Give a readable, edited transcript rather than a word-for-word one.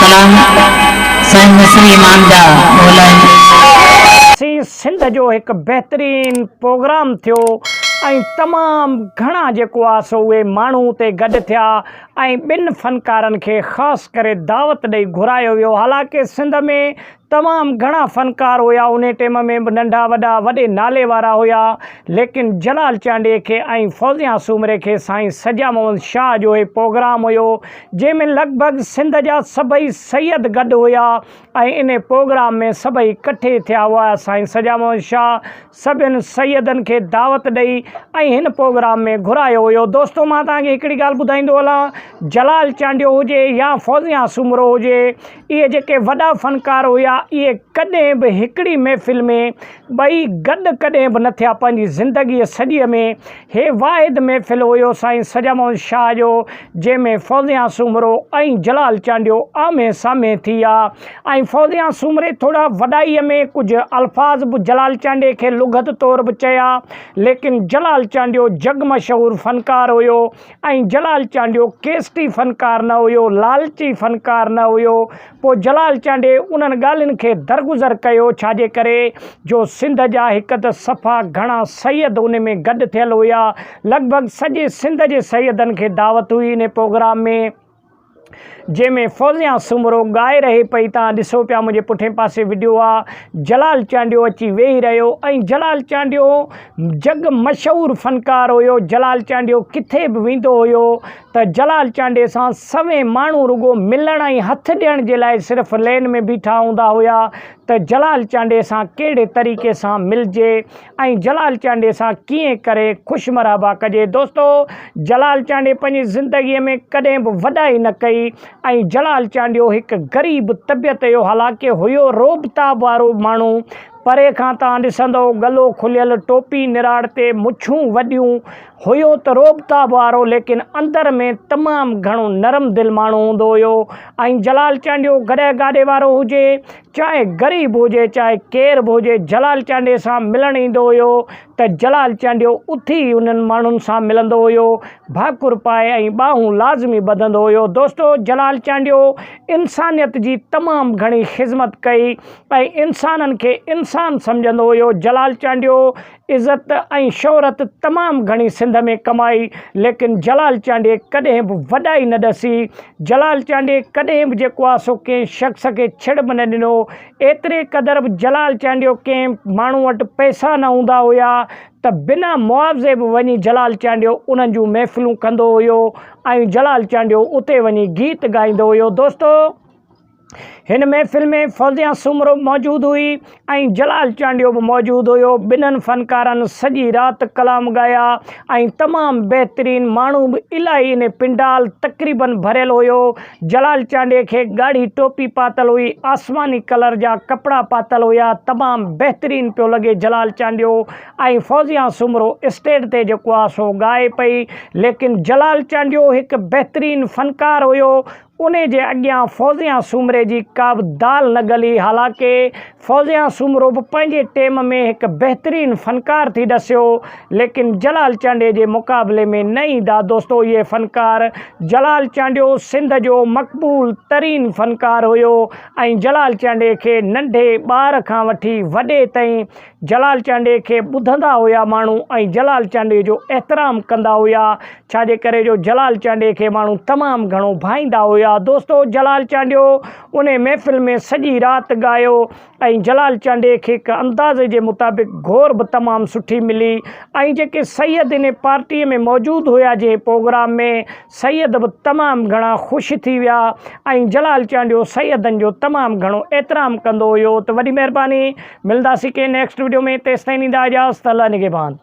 ڪلام سائين مصري ايمان جا ٻول آهن. سين سنڌ جو هڪ بهترين پروگرام ٿيو ۽ تمام گهڻا جيڪو آ سو اهي ماڻهو اتي گڏ ٿيا ۽ ٻن فنڪارن کي خاص ڪري دعوت ڏئي گهرايو ويو حالانڪه سنڌ ۾ تمام گهڻا فنڪار هيا انهي ٽيم ۾ به ننڍا وڏا وڏي نالي وارا هيا ليڪن جلال چانڊيي کي ۽ فوزيان سومري کي سائين سجا محمد شاهه جو هي پوگرام هيو جنهن ۾ لڳ ڀڳ سنڌ جا سڀئي سيد گڏ هيا ۽ انهي پوگرام ۾ سڀئي ڪٺي ٿيا هئا سائين سجا محمد شاهه سڀن سيدن کي دعوت ڏئي ۽ هن پوگرام ۾ گهرايو هيو دوستو مان توهان کي هڪڙي ڳالهه ٻڌائيندو هلان جلال چانڊيو هجي يا فوزيان سومرو هجي اهي جيڪي وڏا فنڪار هيا اهي ڪڏهن به هڪڙي محفل ۾ ٻئي گڏ ڪڏهن به نه ٿيا پنهنجي زندگيء سڄيء ۾ هي واحد محفل هيو سائين سجا محمد شاهه جو جنهن ۾ فوزيان سومرو ۽ جلال چانڊيو آمهين سامهين ٿي ويا ۽ فوزيان سومري ٿورا وڏائيء ۾ ڪجهه الفاظ به جلال چانڊيي کي لغت طور به چيا ليڪن جلال چانڊيو جڳ مشهور فنڪار هيو ۽ جلال چانڊيو ڪيسٽي فنڪار نه هيو، لالچي فنڪار نه هيو، پوء جلال چانڊيي انهن ڳالهين کي درگذر ڪيو، ڇاجي ڪري جو سنڌ جا هڪ ته صفا گهڻا سيد ان ۾ گڏ ٿيل هيا، لڳ ڀڳ سڄي سنڌ جي سيدن کي دعوت هئي انهي پروگرام ۾. جنهن ۾ فوزيان سومرو ڳائي رهي پئي تان ڏسو پيا منهنجي پٺئين پاسي وڊيو آ جلال چانڊيو اچي ويهي رهيو ۽ جلال چانڊيو جڳ مشهور فنڪار هيو جلال چانڊيو ڪٿي به ويندو هيو ته جلال چانڊيي سان سوين ماڻهو رڳو ملڻ ۽ هٿ ڏيڻ جي لاء صرف لين ۾ بيٺا هوندا هيا ته جلال چانڊيي سان ڪهڙي طريقي سان ملجي ۽ جلال چانڊيي سان ڪيئن ڪري خوش مرحبا ڪجي دوستو جلال چانڊيي پنهنجي زندگي ۾ ڪڏهن به وڏائي نه ڪئي ۽ جلال چانڊيو هڪ غريب طبيعت جو حالانڪه هيو رعب تاب وارو ماڻهو پري کان توهان ڏسندو ڳلو کليل ٽوپي نراڙ تي مڇون وڏيون هيو ته رعب تاب وارو ليڪن اندر ۾ تمام گهڻو نرم دل ماڻهو هوندو هيو ۽ جلال چانڊيو گڏهه گاڏي وارو هجي چاهي غريب هجي چاهي ڪير به هجي جلال چانڊيي سان ملڻ ايندو هيو ته جلال چانڊيو اٿي انهن ماڻهن سان ملندو هيو ڀاڪر پائي ۽ ٻانهون لازمي ٻڌندو هيو دوستو جلال چانڊيو انسانيت جي تمام گهڻي خذمت ڪئي ۽ انسانن کي انسان سمجهندو هيو جلال چانڊيو عزت ۽ شهرت تمام گهڻي سنڌ ۾ ڪمائي ليڪن جلال چانڊيي ڪڏهن به وڏائي نه ڏسي. جلال چانڊيي ڪڏهن به جيڪو آ سو ڪنهن شخص کي ڇڙ به نه ڏنو. ايتري قدر به جلال چانڊيو ڪنهن ماڻهو وٽ پئسا نه هوندا هيا ته بنا معاوضي به وڃي جلال چانڊيو انهن جون محفلون ڪندو هيو ۽ جلال چانڊيو اتي وڃي گيت ڳائيندو هيو. دوستو! هن محفل ۾ فوزيا سومرو به موجود هئي ۽ جلال چانڊيو به موجود هيو. ٻنهن فنڪارن سڄي رات ڪلام ڳايا ۽ تمام بهترين ماڻهو به الاهي انهي پنڊال تقريبن ڀريل هيو. جلال چانڊيي کي ڳاڙهي ٽوپي پاتل هئي، آسماني ڪلر جا ڪپڙا پاتل هيا، تمام بهترين پيو لڳي جلال چانڊيو ۽ فوزيا سومرو اسٽيج تي جيڪو آ سو ڳائي پئي ليڪن جلال چانڊيو هڪ بهترين فنڪار هيو. انهي جي اڳيان فوزيان سومري جي ڪابه دال نه ڳلي، حالانڪه فوزيان سومرو به پنهنجي ٽيم ۾ هڪ بهترين فنڪار ٿي ڏسيو، ليڪن جلال چانڊيي جي مقابلي ۾ نه ايندا، دوستو اهي فنڪار جلال چانڊيو سنڌ جو مقبول ترين فنڪار هيو ۽ جلال چانڊيي کي ننڍي ٻار کان وٺي وڏي تائين جلال چانڊيي کي ٻڌندا هيا ماڻهو ۽ جلال چانڊيي جو احترام ڪندا هيا ڇاجي ڪري جو جلال چانڊيي کي ماڻهو تمام گهڻو ڀائيندا هيا دوستو جلال چانڊيو انهي محفل ۾ سڄي رات ڳايو ۽ جلال چانڊيي کي هڪ اندازي جي مطابق گهور به تمام سٺي ملي ۽ جيڪي سيد انهي پارٽي ۾ موجود هيا جنهن پروگرام ۾ سيد به تمام گهڻا خوش ٿي ويا ۽ جلال چانڊيو سيدن جو تمام گهڻو احترام ڪندو هيو ته وڏي مهرباني ملنداسين ڪنهن نيڪسٽ وڊيو ۾ تيستائين ڏيندا اجازت الله نگهبان.